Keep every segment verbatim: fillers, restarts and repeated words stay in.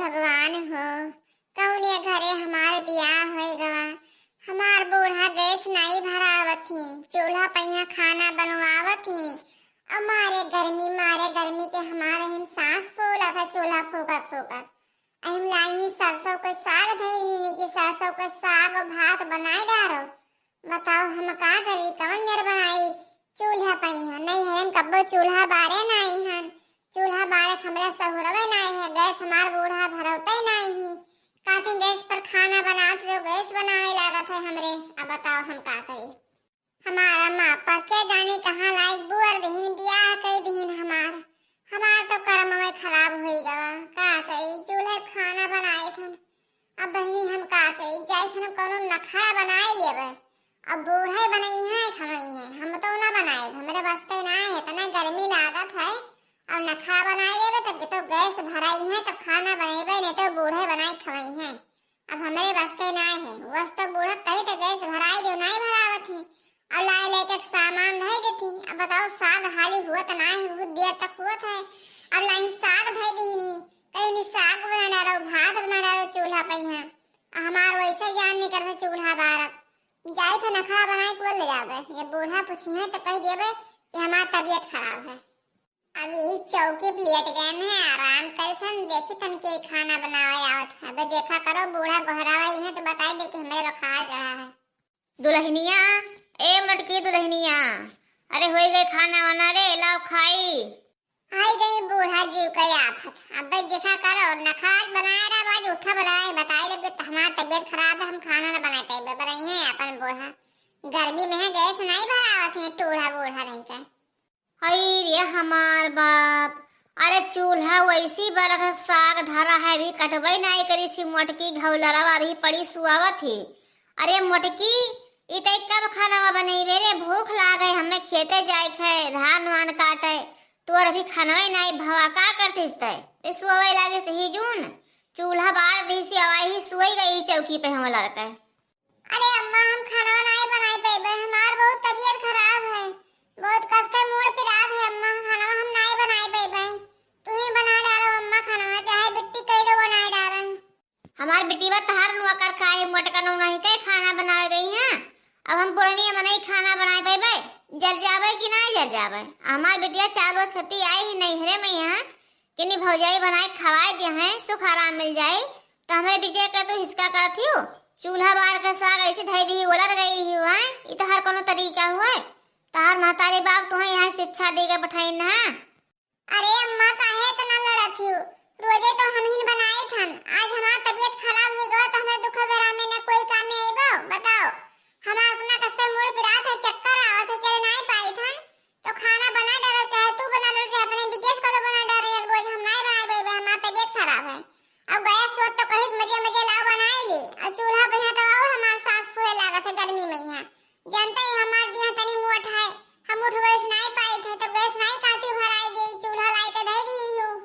भगवान हो, कौने घरे हमार बियाह होई गवा, हमार बूढ़ा गैस नाई भरावत ही, चूल्हा पइहाँ खाना बनवावत ही। अब मारे गर्मी, मारे गर्मी के हमार हम सांस फूलत है चूल्हा फूकत फूकत। हम लाही सरसों के साग धइली कि सरसों के साग भात बनाए डारो। बताओ हम का करी, कवन मेर बनाई? चूल्हा पइहाँ नहीं है, हम कब्बो चूल्हा बारे नाई हन। चूल्हा बारे के हमरे सहुरवे नाई है, गैस हमार बूढ़ा भरौते नाई ही। काफी गैस पर खाना बनावत रहो, गैस बनावे लागत है हमरे। अब बताओ हम का करी? हमारा मापा के जाने कहाँ लायक बुअर दिहिन, बियाह कई दिहिन हमार। हमार तो कर्म में खराब होई गवा, का करी, चूल्हे खाना बनाए थन। अब बहिनी हम का करी, जाई थन कौनो नखड़ा बनाए लेबे। अब बूढ़े बनई है, खवई है, हम तो ना बनाए, हमरे बस के ना है, इतना गर्मी लागत है। और नखड़ा बनाए लेबे तब तो गैस भराई है, तब खाना बनेबे, नहीं तो बूढ़े बनाए खवई है। अब हमरे बस के नाय है, बस तो बूढ़ा कही तो गैस भराई दो, नाई भरावत ही। अब लाए लेके सामान धई देती। अब बताओ, साग हाली हुआ तो नाय है, बहुत देर तक हुआ था। अब लाइन साग धई दीनी, कहीं नी साग बना डालो, भात बना डालो चूल्हा पे यहाँ। अब हमार वैसे जान निकल है चूल्हा बारत। जाए तो नखड़ा बनाए के बोल ले जाबे, ये बूढ़ा पूछी है तो कह देबे कि हमार तबीयत खराब है। अभी चौकी पे लेट गए हैं, आराम करे थन, देखे थन के खाना बनावे आवत है। अबे देखा करो, बूढ़ा गोहरावा ही है तो बताई दे कि हमरे बुखार चढ़ा है। दुल्हनिया, ए मोटकी दुल्हनिया, अरे होई गए खाना वाना रे, लाओ खाई। आई गई बूढ़ा जीव का आफत। अबे देखा करो, नखरात बनाए रहा, आज उठा बनाए, बताई दे कि हमार तबीयत खराब है, हम खाना ना बनाए पाए, बरइहे अपन बूढ़ा। गर्मी में है, गैस नहीं भरावत है, टूढ़ा बूढ़ा नहीं का। हई रे हमार बाप, अरे चूल्हा वैसी बरत है, साग धरा है, अभी कटबई नाई करी सी मोटकी घौलरवा, अभी पड़ी सुआवत ही। अरे मोटकी, ई तई कब खाना बनइबे रे? भूख लागे, हमें खेते जाए है, धान वान काटे, तोर अभी खानवे नाई भवा, का करतिस तय? ते सुआवे लागे सही जून, चूल्हा बार दी सी, अवाई ही सुई गई चौकी पे हम लड़के। अरे अम्मा, हम खाना नाई बनाए पइबे, हमार बहुत तबीयत खराब है, बहुत कस के मूड़ पिरात है अम्मा, खाना हम नाई बनाए पइबे। तू ही बना डालो अम्मा खाना, चाहे बिट्टी कह दो बनाए डालन। हमार बिटिया तहार नुआ कर खाए मोटका नौ नहीं के खाना बनावे गई है। अब हम पुरनिया मनई खाना बनाए पइबे, जर जाबे कि ना जर जाबे? हमार बिटिया चार रोज खती आई ही नहीं हरे मैं यहाँ, किन्नी भौजाई बनाए खवाए दिया है, सुख आराम मिल जाए। तो हमरे बिटिया का तू हिसका करत हियो, चूल्हा बार के साग ऐसे धई दी, ओलर गई ही हुआ, ई तो हर कोनो तरीका हुआ। तहार महतारी बाप तुम्हें यहाँ शिक्षा दे के पठाइन है। अरे अम्मा, काहे इतना लड़त हियो? रोजे तो हम ही बनाई थन, आज हमार तबीयत खराब हो गवा तो हमें दुख बेरा में न कोई काम में आइबो? बताओ, हमार अपना कस्तर मूड़ पिरात है, चक्कर आवत है, चले नाई पाई थन। तो खाना बना डालो, चाहे तू बना लो, चाहे अपने बिटिया से कहो बना डालो, एक रोज हम नाई बनाए पइबे, हमार तबीयत खराब है। अब गैस होत तो कहित मजे मजे लाओ बनाए ली, और चूल्हा पे यहाँ तो और हमार सांस फूले लागत है गर्मी में यहाँ। जानते ही हमार दिया तनी मोट है, हम उठ बैठ नाई पाई थे, तो गैस नाई काटी भराई गई, चूल्हा लाई के धई दी हूँ।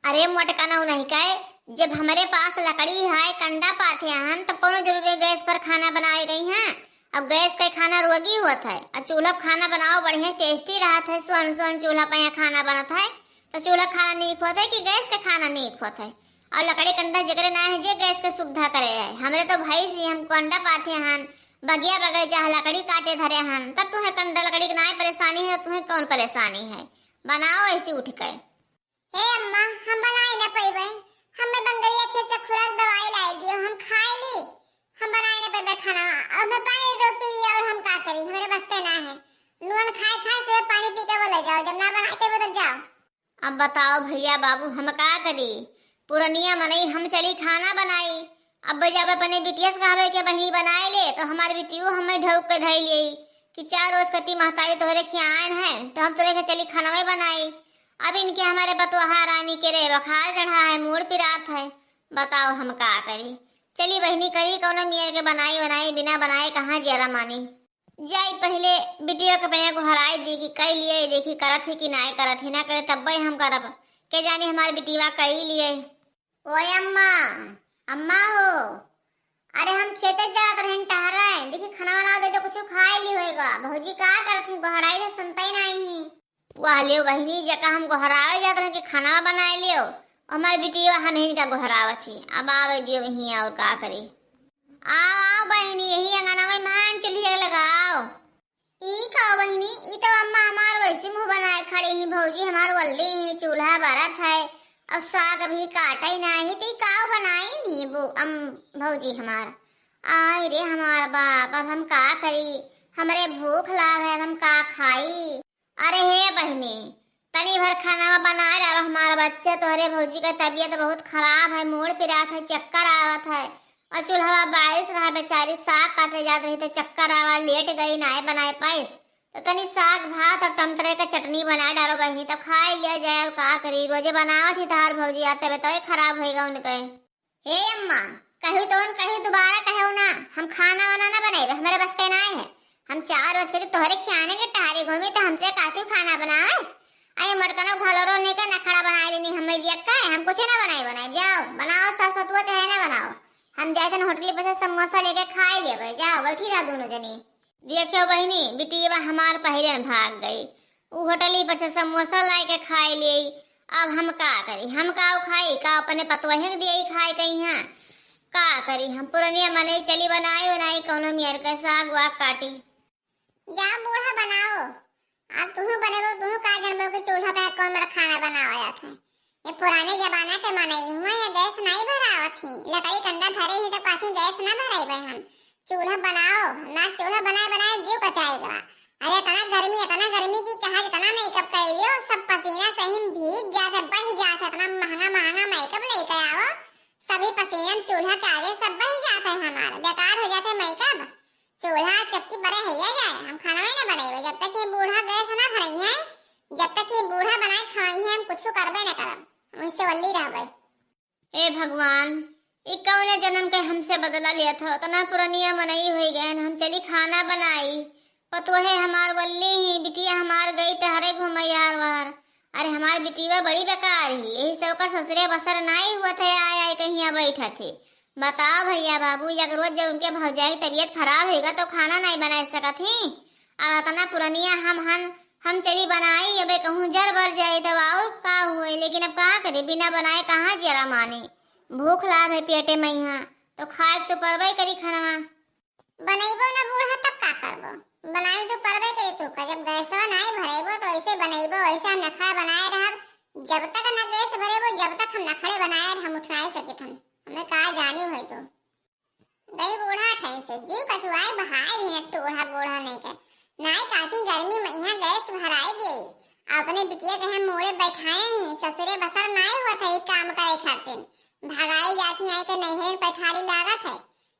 अरे मोटका नौ नहीं काहे, जब हमरे पास लकड़ी है, कंडा पाथे हन, तब कोनो जरूरी गैस पर खाना बनाए गई हैं? अब गैस का खाना रोगी होत है, और चूल्हा पे खाना बनाओ बढ़िया टेस्टी रहत है, सोन सोन चूल्हा पे यहाँ खाना बनत है, तो चूल्हा खाना नीक होत है कि गैस का खाना नीक होत है? और लकड़ी कंडा जेकरे ना है, जे गैस के सुविधा करे है। हमरे तो भाई से हम कंडा पाथे हन, बगिया बगैचा है, लकड़ी काटे धरे हन, तब तुम्हें कंडा लकड़ी के नाई परेशानी है, तुम्हें कौन परेशानी है? बनाओ ऐसी उठ के। हे अम्मा, हम बनाए न पइबे, हमें बंगरिया खेत से खुराक दवाई लाई दियो, हम खाए ली, हम बनाए न पइबे खाना। अब हमें पानी दो पी, और हम का करी, हमरे बस के ना है। नून खाए खाए से पानी पी के वो ले जाओ, जब ना बनाए पइबे तो जाओ। अब बताओ भैया बाबू, हम का करी? पुरनिया मनई हम चली खाना बनाई। अब जब अपने बिटिया से कहबे के बहिनी बनाए ले, तो हमार बिटियो हमें ढौक के धई लेई कि चार रोज कती महतारी तोहरे खियान है, तो हम तोरे के चली खानवे बनाई। अब इनके हमारे पतोहा रानी के रे बुखार चढ़ा है, मूड़ पिरात है, बताओ हम का करी? चली बहिनी करी कौनो मियर के बनाई बनाई, बिना बनाए कहाँ जियरा मानी। जाई पहिले बिटिया के पइया गोहराई दी कि कई लिए, देखी करत ही कि नाय करत ही, ना करे तब्बे हम करब। के जानी हमार बिटिया कई लिए। ओए अम्मा, अम्मा हो, अरे हम खेते जात रहन टहरे, देखी खाना बना दे तो कुछ खाए ली होएगा। भौजी का करत ही, गोहराई से सुनते ही नहीं ही। वाह लियो बहिनी, जका हम गोहरावे जात रहन कि खाना बनाए लियो, हमार बिटिया हमहिन का गोहरावत ही, अब आवे दियो हियाँ, और का करी। आओ, आओ बहिनी, यही अंगनवा में चूल्हिया लगाओ। ई का बहिनी, ई तो अम्मा हमार वैसे मुँह बनाए खड़ी ही, भौजी हमार वल्ली ही, चूल्हा बरत है, और साग अभी काटे ना ही, तो ई का बनाई नी वो अम भौजी हमार। आय रे हमार बाप, अब हम का करी, हमरे भूख लाग है, अब हम का खाई। अरे हे बहिनी, तनी भर खाना बनाए डालो, हमार बच्चा तोहरे भौजी का तबीयत बहुत खराब है, मूड़ पिरात है, चक्कर आवत है, और चूल्हा बारिश रहा, बेचारी साग काटे जात रही तो चक्कर आवा, लेट गई, नाय बनाए पाइस। तो तनी साग भात और टमाटर का चटनी बनाए डालो बहिनी, तब खाए लिया जाए। और का करी, रोजे बनावत ही तहार भौजी, आ तबीयत खराब होइगा उनके। हे अम्मा, कहू तो न कहू, दोबारा कहू ना, हम खाना वाना ना बनाए, हमारे बस के ना है। हम चार रोज के तोहरे खियाने के टहरे घूमी तो हमसे काथी खाना बनावे। अरे मटकनो घलोरो ने के नखड़ा बनाए लेनी, हमें दिया का है, हम कुछ ना बनाए, बनाए जाओ, बनाओ सास पतुआ चाहे ना बनाओ, हम जाए थे होटल पर से समोसा लेके खाए लेबे, जाओ बैठी रहा दोनों जनी। देखियो बहिनी, बिटिया हमार पहले भाग गई, उ होटली पर से समोसा लाए के खाए ले। अब हम का करी, हम का खाई, का अपने पतोहे के दिए खाए कहीं है? का करी, हम पुरनिया मनई चली बनाई उनाई कौनो मियर के साग वाग काटी। जा बूढ़ा बनाओ, अब तुहू बनेबो, तुहू का जनबो कि चूल्हा पे कौन बड़ा खाना बनावा जात है। ये पुराने जमाना के मनई हुआ, ये गैस नहीं भरावत ही, लकड़ी कंडा धरे ही तो कहती गैस ना भराइबे हम। चूल्हा बनाओ, हमार चूल्हा बनाए बनाए जीव कचाई गवा। अरे इतना गर्मी, इतना गर्मी की चाहे जितना मेकअप कर लियो, सब पसीना से ही भीग जात है, बह जात है, इतना महंगा महंगा मेकअप लेके आओ, सभी पसीना चूल्हा के आगे सब बह जात है, हमार बेकार हो जात है मेकअप। चूल्हा चक्की बरे हैया जाए, हम खाना ही ना बनाइबे जब तक ये बूढ़ा गैस ना भराई है, जब तक ये बूढ़ा बनाए खाई है, हम कुछ करबे ना करब, उनसे वल्ली रहबे। हे भगवान, ई कौने जन्म के हमसे बदला लेत हो? इतना पुरनिया मनई होई गए, हम चली खाना बनाई। पतोहे हमार वल्ली ही, बिटिया हमार गई टहरे घूमे यार वार। अरे हमार बिटिया बड़ी बेकार ही, यही से ओकर ससुरे बसर नाई हुआ थे, आय आय कहीं बैठा थे। बताओ भैया बाबू, एक रोज जब उनके भौजाई की तबीयत खराब होइगा तो खाना नाई बनाए सकत ही। अब इतना पुरनिया हम हन, हम चली बनाई, अबे कहूँ जर बर जाई तब और का हुए, लेकिन अब का करी, बिना बनाए कहाँ जरा माने। भूख लाग है पेटे में यहाँ, तो खाए तो परबे करी खाना। बनैबो ना बूढ़ा तब का करबो, बनाई तो परबे करी तू का, जब गैसवा नाई भरेबो तो ऐसे बनैबो, ऐसे हम नखड़ा बनाए रहब, जब तक ना गैस भरेबो जब तक हम नखड़े बनाए हम उठ नाई सकित हन, हमें का जानी होई तो। गई बूढ़ा ठैन से, जीव कछुआए बहाए ही न टूढ़ा बूढ़ा नहीं के। नाई काथी गर्मी में यहाँ गैस भराए गई। अपने बिटिया के हम मोड़े बैठाए ही, ससुरे बसर नाई होत है काम करे खातिर। भगाई जाती आई के नैहरे पैठारी लागत है,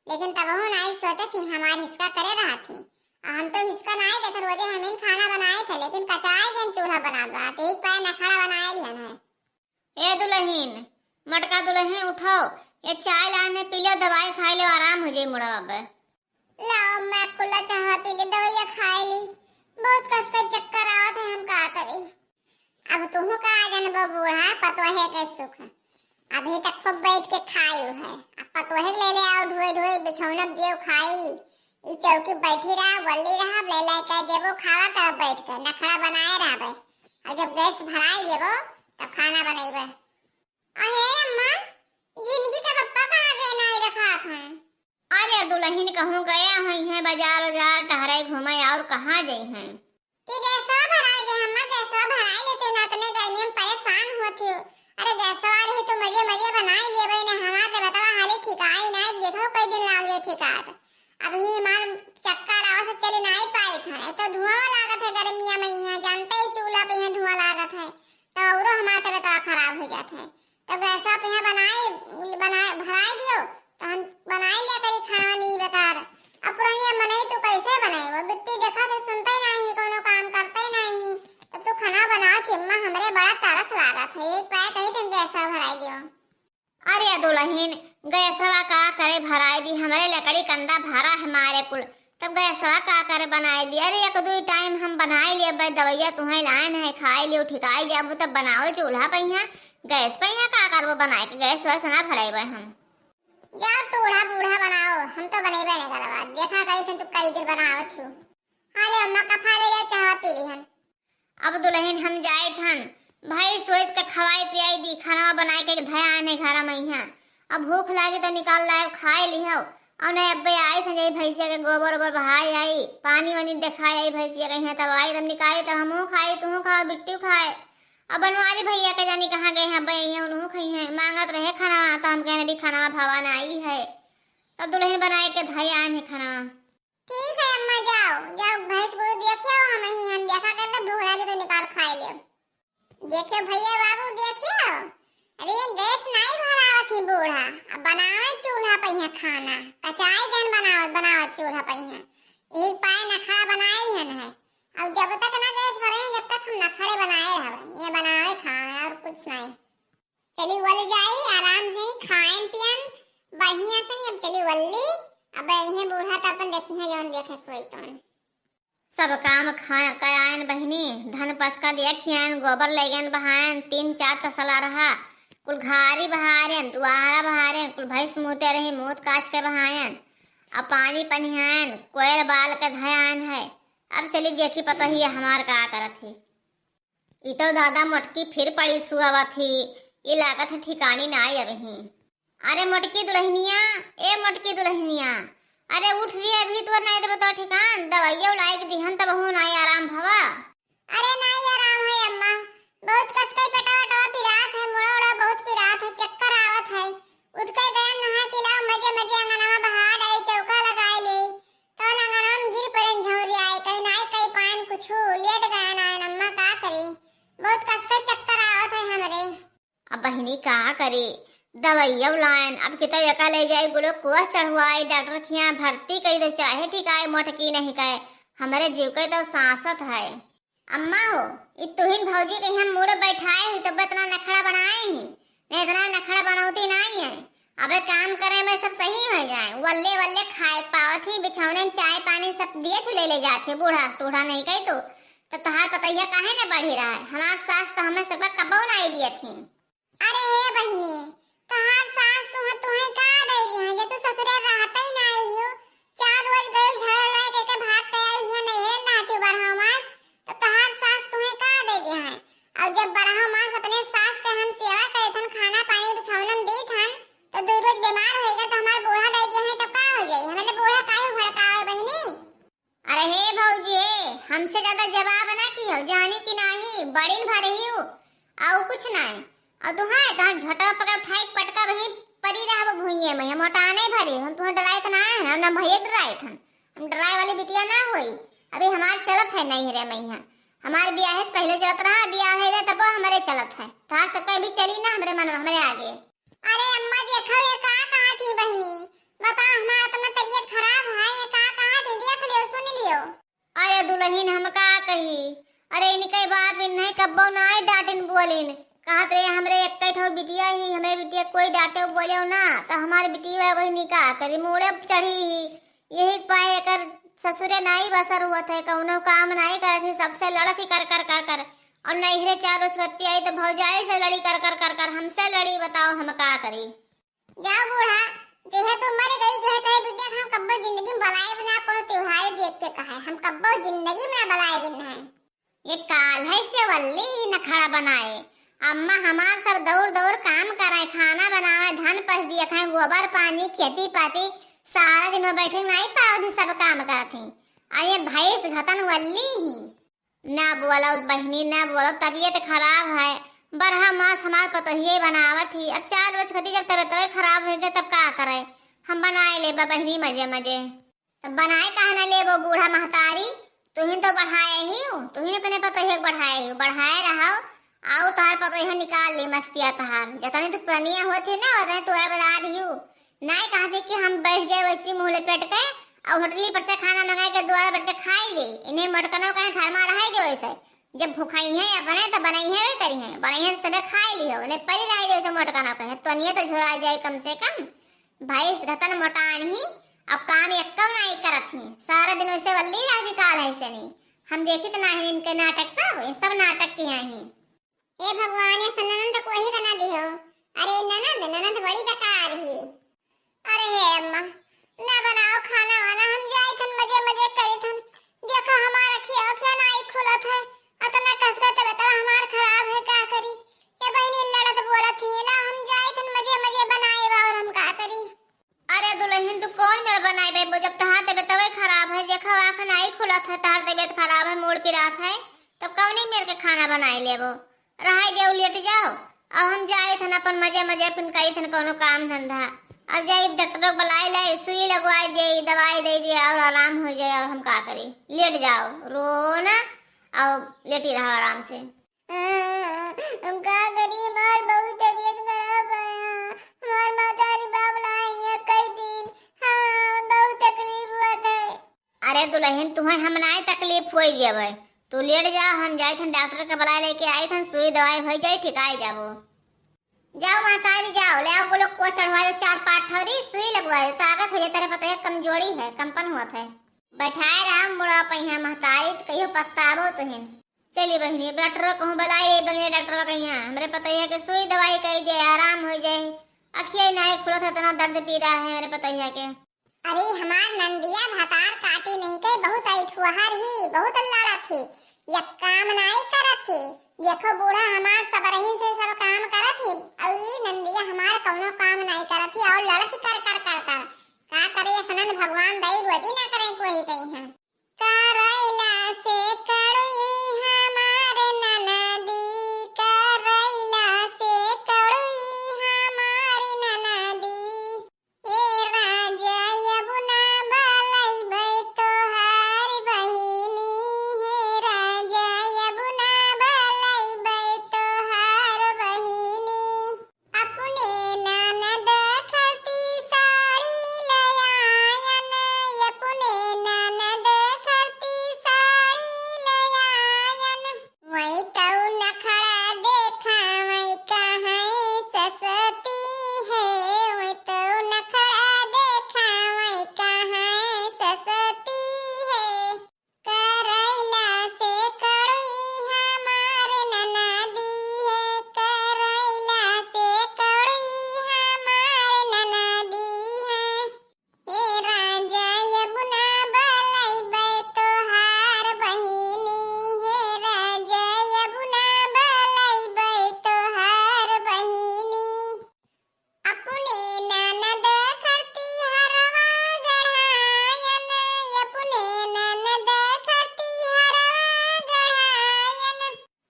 लेकिन तबहू नाई सोचत ही हमार हिसका करे रहत ही। आ हम तो हिसका नाई देत, रोजे हमीन खाना बनाए थे, लेकिन कचाए दिन चूल्हा बना दो, एक पैर नखड़ा बनाए लिहन है। ए दुलहिन, मटका दुलहिन उठाओ, ये चाय लाने पी लो, दवाई खाई लो, आराम हो जाई मुड़वा पे। लाओ मैं कुला चाह पी ली, दवाइया खाई ली, बहुत कस के चक्कर आवत है, हम का करी। अब तुहू का आ जनबो बूढ़ा, पतोहे के सुख है। अभी तक खूब बैठ के खाई है, अब पतोहे के ले ले आओ, ढोई ढोई बिछौना दियो खाई। ई चौकी बैठी रहा, बोली रहा, ले ले के देबो, खावा कर बैठ के, नखड़ा बनाए रहबे। और जब गैस भराई देबो, तब खाना बनैबे। अहे अम्मा, जिंदगी के पप्पा कहाँ गए, नाई रखात हैं? अरे दुलहिन कहूँ गया हुई है बाजार उजार टहरे घूमे, और कहाँ जई हैं? कि गैसवा भराए दे, अम्मा गैसवा भराए लेते ना, इतने गर्मी में परेशान होत हो। अरे गैसवा रही तो मजे मजे बनाए लेबे ने, हमार तो बतावा हाले ठिकाई ना, देखो कई दिन लाग गए ठिकात। अभी हमार चक्कर आवा से चले नाई पाए थे, एक तो धुआं लागत है गर्मिया में, यहाँ जानते ही चूल्हा पे यहाँ धुआं लागत है, तो औरो हमार तबीयत खराब हो जात है। तो गैसा पे यहाँ बनाए, बनाए, भराए दियो, तो हम बनाए लिया करी खाना नहीं बेकार। अब पुरानिया मनई तू कैसे बनाए, वो बिट्टी देखा थे, सुनते ही नहीं, कोनो काम करते ही नहीं, तो तू खाना बना थी अम्मा, हमरे बड़ा तरस लागत है, एक पाए कही तुम गैसा भराए दियो। अरे दुलहिन, गैसवा का करे भराए दी, हमरे लकड़ी कंडा भरा है मारे कुल, तब गैसवा का करे बनाए दी। अरे एक दुई टाइम हम बनाए लिए, बे दवैया तुहें लाए नहीं खाए लियो, ठिकाई जाबू तब बनाओ चूल्हा पे यहाँ, गैस पे यहाँ का करबो बनाए के, गैस वैस ना भरेबे हम। जाओ टूढ़ा बूढ़ा बनाओ, हम तो बनेबे नहीं करबा, देखा कहीं से तू कई दिन बनावत हो। हाँ ले अम्मा कफा ले ले चाह पी ली हम। अब दुलहिन हम जाइत हन, भैंस वैस के खवाई पियाई दी, खाना बनाए के धयान है घर में यहाँ। अब भूख लागी तो निकाल लाए, खाए लिहो। और नहीं अब्बे आई थे, जाई भैंसिया के गोबर ओबर बहाए आई, पानी वानी देखाए आई भैंसिया के यहाँ, तब आई तब निकाली, तब हमहू खाई, तुहू खाओ, बिट्टू खाए। अब बनवारी भैया के जानी कहाँ गए हैं, अब्बे यहाँ उनहू खाई हैं, मांगत रहे खाना, तो हम कहने भी खाना भावा ना आई है, तब दुल्हन बनाए के धयान है खाना। ठीक है अम्मा, जाओ, जाओ भैंस गोरू देखियो, हम ही हम देखा करते भूख लागे तो निकाल खाए ले। देखियो भैया बाबू देखियो, अरे गैस नाई भरावत ही बूढ़ा, अब बनावे चूल्हा पे यहाँ खाना, कचाई गन बनावत बनावत चूल्हा पे यहाँ, एक पाए नखड़ा बनाई हन है। अब जब तक ना गैस भरे जब तक हम नखड़े बनाए हवे, ये बनावे खावे और कुछ नहीं। चली वल जाई, आराम से ही खाएन पियन, बढ़िया से नहीं। अब चली वल्ली, अब इहे बूढ़ा तो अपन देखी है जौन देखे कोई तौन। सब काम खा-, कयान बहिनी, धन पसका दिया खियान, गोबर ले गयन बहायन, तीन चार तसला रहा, कुल घारी बहारेन, दुआरा बहारेन, कुल भैंस मूते रही, मूत काच के बहायन, अब पानी पनिहायन, कोयर बाल के धयान है। अब चली देखी पतोहिया हमार का करत ही। ई तो दादा मोटकी फिर पड़ी सुआवत ही, ई लागत है ठिकानी ना आई अबही। अरे मोटकी दुल्हनिया, ए मोटकी दुल्हनिया, अरे उठ रही अभी तो नहीं देबे तो ठिकान, दवाइया लाई के दिहन तब हो नाई आराम भवा। अरे नाई आराम है अम्मा, बहुत कस के पेटवा वेटवा पिरात है, मुड़ा उड़ा बहुत पिरात है, चक्कर आवत है, उठ के गया नहा के लाओ मजे मजे अंगनवा बहार डाली चौका लगाए ले, तो अंगनवा में गिर पड़न झौरी आए, कहीं नाई कहीं पान कुछ लेट गया ना अम्मा का करी, बहुत कस के चक्कर आवत है हमरे। अब बहिनी का करी, दवाइया लायन, अब कितब एका ले जाए ग्लूकोज चढ़वाए, डॉक्टर खिया भर्ती करी दे, चाहे ठीक आए मोटकी नहीं कहे, हमरे जीव के तो सांसत है। अम्मा हो, ई तुहिन भौजी के हम मूड़े बैठाए हुई तो इतना नखड़ा बनाए ही, नहीं इतना नखड़ा बनौती नहीं है। अबे काम करे में सब सही हो जाए, वल्ले वल्ले खाए पावत ही, बिछौने में चाय पानी सब दिए तू ले ले जात है, बूढ़ा टूढ़ा नहीं कही तू, तो तहार पतैया काहे न बढ़ी रहा है? हमार सास तो हमें सबका कबो नहीं दिए थी। अरे हे बहिनी, तहार सास तुह-, तुहे का दे दिया है? जे तू ससुरे रहते ही ना आई हो, चार रोज गई झाड़ लाई के, के भाग के आई है, नहीं है ना तू बरहा मास, तो तहार सास तुहे का दे दिया है? और जब बरहा मास अपने सास के हम सेवा करे थन, खाना पानी बिछौनन दी थन, तो दो रोज बीमार होएगा तो हमार बूढ़ा दे दिया है, तो का हो जाई? हमें तो बूढ़ा काहे भड़कावे बहिनी? अरे हे भौजी, हे, हमसे ज्यादा जवाब ना की हो, जानी कि नाही, बड़िन भर ही हो, आउ कुछ नाही। और तू है, तहार झोटा पकड़ उठाई पटका वहीं परी रहब भुइये में, हम मोटा नहीं भरी, हम तुम्हें डराए तो ना है, हम ना भैया डराए थन, हम डराए वाली बिटिया ना होई। अभी हमार चलत है नहीं रे मैया, हमार बियाह से पहले चलत रहा, बियाह है तब हमारे चलत है, तहार सबका भी चली ना हमरे मन, हमरे आगे। अरे अम्मा, देखो ये का कहा थी बहिनी, बताओ, हमार इतना तबीयत खराब है, ये का कहा थी, देख लियो, सुन लियो। अरे दुल्हन, हम का कही, अरे इनके बाप इन्हें कब्बो ना डांटिन बोलिन, कहत रहे हमरे एक ठो बिटिया ही, हमरे बिटिया कोई डांटे बोले ना, तो हमार बिटिया बहिनी का करी, मूड़े चढ़ी ही, यही पाए एकर ससुरे नाई बसर हुआ थे, कौनो काम नाई करत ही, सबसे लड़त ही कर कर कर कर। और नैहरे चार रोज छुट्टी आई तो भौजाई से लड़ी कर कर कर कर, हमसे लड़ी, बताओ हम का करी। जाओ बूढ़ा, जेहे तू मर गई, जेहे तहे बिटिया के हम कब्बो जिंदगी में भुलाएब ना, कोनो त्योहार देख के कहे, हम कब्बो जिंदगी में ना भुलाएब इन्हें। ये काल है से वल्ली ही नखड़ा बनाए। अम्मा हमार सब दौड़ दौड़ काम करे, खाना बनावे, धन पस दिए खाए, गोबर पानी, खेती पाती, सारा दिन वो बैठे नहीं पावत ही, सब काम करत ही। और ये भैंस घतन वल्ली ही। ना बोलो बहिनी, ना बोलो, तबीयत खराब है। बरहा मास हमार पतोहिए बनावत ही। अब चार रोज खती जब तबीयत खराब हो गई तब का करे? हम बनाए लेबा बहिनी मजे मजे। तब बनाए काहे ना लेबो बूढ़ा महतारी? तुहिन तो बढ़ाए ही हो, तुहिन अपने पतोहिए के बढ़ाए ही हो, बढ़ाए रहो। आउ तोहार पतोहिया निकाल ली मस्तिया तोहार। जतने तू पुरनिया होत ही ना, उतने तू आए बता रही हो। नाई कहत ही कि हम बैठ जाए वैसी मुँह लपेट के और होटली पर से खाना मंगाए के दुआरा बैठ के खाई ले। इन्हें मोटकनो कहे घर में रहे जो वैसे। जब भुखाई है अपने तो बनाई है वे करी है, बनाई है तो सबे खाई ली हो। उन्हें परी रहे जो वैसे मोटकनो कहे, तो नहीं तो झुरा जाए कम से कम। भैंस घतन मोटान ही, अब काम एक्को नाई करत ही। सारा दिन वैसे वल्ली रह निकाल है से नहीं। हम देखित ना है इनके नाटक सब, ये सब नाटक के हैं ही। हे भगवान, ये सब ननद को वही बना दी हो। अरे ननद, ननद बड़ी बेकार ही। अरे हे अम्मा, ना बनाओ खाना वाना, हम जाई थन मजे मजे करी थन। देखो हमारा खिया खिया नाई खुलत है, अतना कसका तबियतवा हमार खराब है, का करी? ए बहिनी लड़त बोलत ही, ला हम जाइत हन मजे मजे बनाए बा, और हम का करी? अरे दुलहिन, तू कौन मेर बनाए बेबो, जब तहार तबियतवे खराब है, देखा आँख नाई खुलत है, तहार तबियत खराब है, मूड़ पिरात है, तब कौनी मेर के खाना बनाए लेबो? रहाई देउ, लेट जाओ। अब हम जाइत हन अपन मजे मजे, अपन करीत हन कौनो काम धंधा। अब जाई डॉक्टर को बुलाए लाई, सुई लगवाए दे, दवाई दे दे और आराम हो जाए। और हम का करी, लेट जाओ, रो ना, और लेटी रहो आराम से। हम का करी, हमार बहुत तबियत खराब है। हमार महतारी बाप लाई है कई दिन। हाँ, बहुत तकलीफ होत है। अरे दुलहिन, तुहैं हम नाई तकलीफ होई देबै, तू लेट जा, हम जाइत हन डॉक्टर के बुलाए लेके आइत हन, सुई दवाई होई जाई, ठिकाई जाबो। जाओ महतारी जाओ, ले आओ ग्लूकोज चढ़वा दो, चार पाँच ठौरी सुई लगवा दो, ताकत हो जाए, तेरे पता है कमजोरी है, कंपन हुआ है। बैठाए रहा मुड़ा पहिया महतारी, तो कहियो पछताबो तुहिन। चली बहिनी, डॉक्टर कहूँ बुलाई, बने डॉक्टर कहिया, हमरे पतैया के सुई दवाई कई दे, आराम हो जाए। अखिया ही नाई खुलत है, इतना दर्द पीरा है हमरे पतैया के। अरे हमार नंदिया भतार काटी नहीं के बहुत ऐठुआर ही, बहुत लड़त ही, एक काम नाई करत ही। देखो बूढ़ा हमार सबरही से सब काम करत ही, अउ ई नंदिया हमार कौनो काम नाई करत ही और लड़त ही कर कर कर कर। का करे, सनन भगवान दई रोजी ना करे कोई कहीं है। करैला से कड़ुई हमार ननदी, करैला से कड़ुई हमार ननदी। ए राजा, अब ना बलैबै तोहार बहिनी, हे राजा, अब ना बलैबै तोहार बहिनी। अपने ननद खती साड़ी ले आयन, अपने ननद खती साड़ी ले आयन। वही तऊ नखड़ा देखावै कहाँ सस्ती है, वही तऊ नखड़ा देखावै कहाँ सस्ती है। करैला से कड़ुई हमार ननदी है, करैला से कड़ुई हमार ननदी है। हे राजा, अब ना बलैबै तोहार बहिनी, हे राजा, अब ना बलैबै तोहार बहिनी। अपने ननद खती हरवा गढ़ायन, अपने ननद खती हरवा गढ़ायन।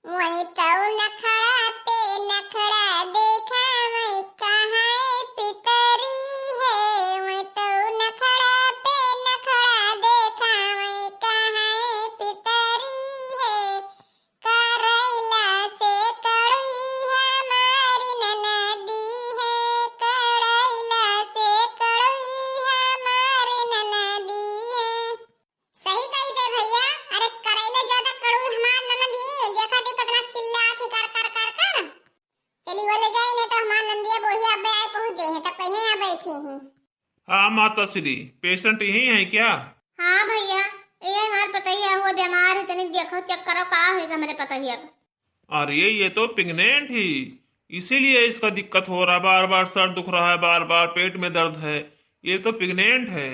वही तऊ नखड़ा पे नखड़ा देखावै कहाँ पितरी है, वही तऊ नखड़ा पे नखड़ा देखावै कहाँ पितरी है। करैला से कड़ुई हमार ननदी है, करैला से कड़ुई हमार ननदी है। सही कही दे भैया, अरे करैला ज्यादा कड़ुई हमार ननद ही, देखा दे कितना चिल्लात ही कर कर कर कर। चली बोले जाई, नहीं तो हमार नंदिया बुढ़िया अबे आए पहुँच जाई है, तब कहीं यहाँ बैठी ही। हाँ माता श्री, पेशेंट यही है क्या? हाँ भैया, ये हमार पतैया हुआ बीमार है, तनिक देखो चेक करो का है हमरे पतैया का। अरे ये तो प्रेग्नेंट ही, इसीलिए इसका दिक्कत हो रहा है, बार बार सर दुख रहा है, बार बार पेट में दर्द है, ये तो प्रेग्नेंट है।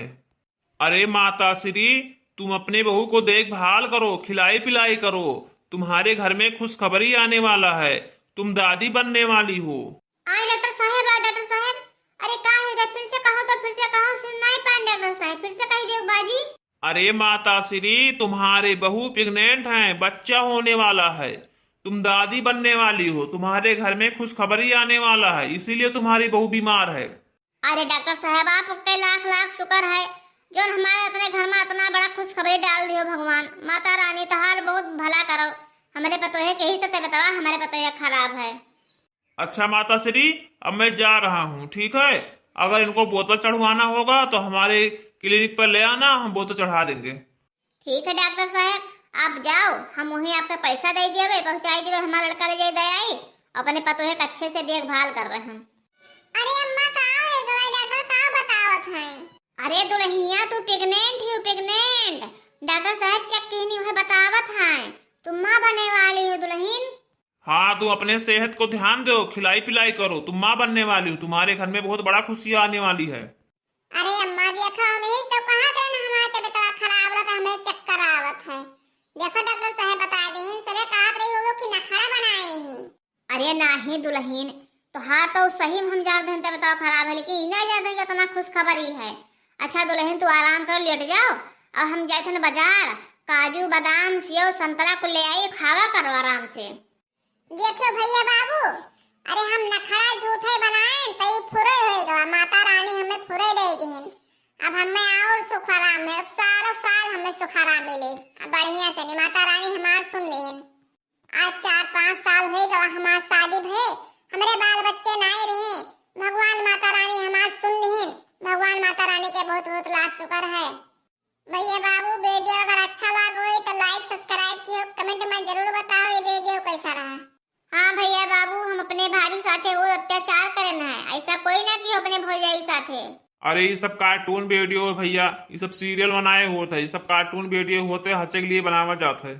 अरे माता श्री, तुम अपने बहू को देखभाल करो, खिलाई पिलाई करो, तुम्हारे घर में खुशखबरी आने वाला है, तुम दादी बनने वाली हो। आए डॉक्टर साहब, आ डॉक्टर साहब, अरे का है रे? फिर से कहो तो, फिर से कहो, सुन नहीं पाए डॉक्टर साहब, फिर से कही दे बाजी। अरे माता श्री, तुम्हारे बहू प्रेग्नेंट हैं, बच्चा होने वाला है, तुम दादी बनने वाली हो, तुम्हारे घर में खुशखबरी आने वाला है, इसीलिए तुम्हारी बहू बीमार है। अरे डॉक्टर साहब, आपके लाख लाख शुक्र है, जो हमारे अपने घर में इतना बड़ा खुशखबरी डाल दियो भगवान। माता रानी तहार बहुत भला करो, हमारे पतोहे के ही तो बतावा, हमारे पतोहे खराब है। अच्छा माता श्री, अब मैं जा रहा हूँ, ठीक है? अगर इनको बोतल चढ़वाना होगा तो हमारे क्लिनिक पर ले आना, हम बोतल चढ़ा देंगे। ठीक है डॉक्टर साहब, आप जाओ, हम वहीं आपका पैसा दे देवे, पहुँचाई देवे, हमारा लड़का ले जाए दे आई, अपने पतोहे का अच्छे से देखभाल करबे हम। अरे अम्मा, का है गवाई डॉक्टर का बतावत है? अरे दुल्हनिया, तू प्रेग्नेंट ही, प्रेग्नेंट। डॉक्टर साहब चेक कहनी है बतावत है, तुम माँ बने वाली हो दुल्हन। हाँ, तुम अपने सेहत को ध्यान दो, खिलाई पिलाई करो, तुम माँ बनने वाली हो, तुम्हारे घर में बहुत बड़ा खुशियाँ आने वाली है। अरे अम्मा जी, अखा हम यही तो कहा थे ना, हमारे तबीयत खराब रहता, हमें चक्कर आवत है। देखो डॉक्टर साहब, बता देहिन, सबे कहत रही होगो कि नखड़ा बनाए ही। अरे नाही दुलहिन, तोहार तो सही में हम जान देहन, तब बताओ खराब है, लेकिन ई ना जान देहन कि इतना खुशखबरी है। अच्छा दुलहिन, तू आराम कर, लेट जाओ, अब हम जाइत हन बाजार, काजू, बादाम, सेव, संतरा कुल ले आई, खावा करो आराम से। देखियो भैया बाबू, अरे हम नखड़ा झूठे बनाए, त ई फुरे होए गवा, माता रानी हमें फुरे दे दिहिन। अब हमें और सुख आराम है, अब सालों साल हमें सुख आराम मिले, अब बढ़िया से नी, माता रानी हमार सुन लिहिन। आज चार पाँच साल होए गवा हमार शादी भए, हमरे बाल बच्चे नाए रहे, भगवान माता रानी हमार सुन लिहिन, भगवान माता रानी के बहुत बहुत लाख शुक्र है। भैया बाबू, वीडियो अगर अच्छा लागो है तो like subscribe कियो, comment में जरूर बताओ ये वीडियो कैसा रहा। हाँ भैया बाबू, हम अपने भाभी के साथे वो अत्याचार करे ना है, ऐसा कोई ना कियो अपने भौजाई के साथे। अरे ये सब कार्टून वीडियो है भैया, ये सब सीरियल बनाए होत है, ये सब कार्टून वीडियो होत है, हंसे के लिए बनावा जात है।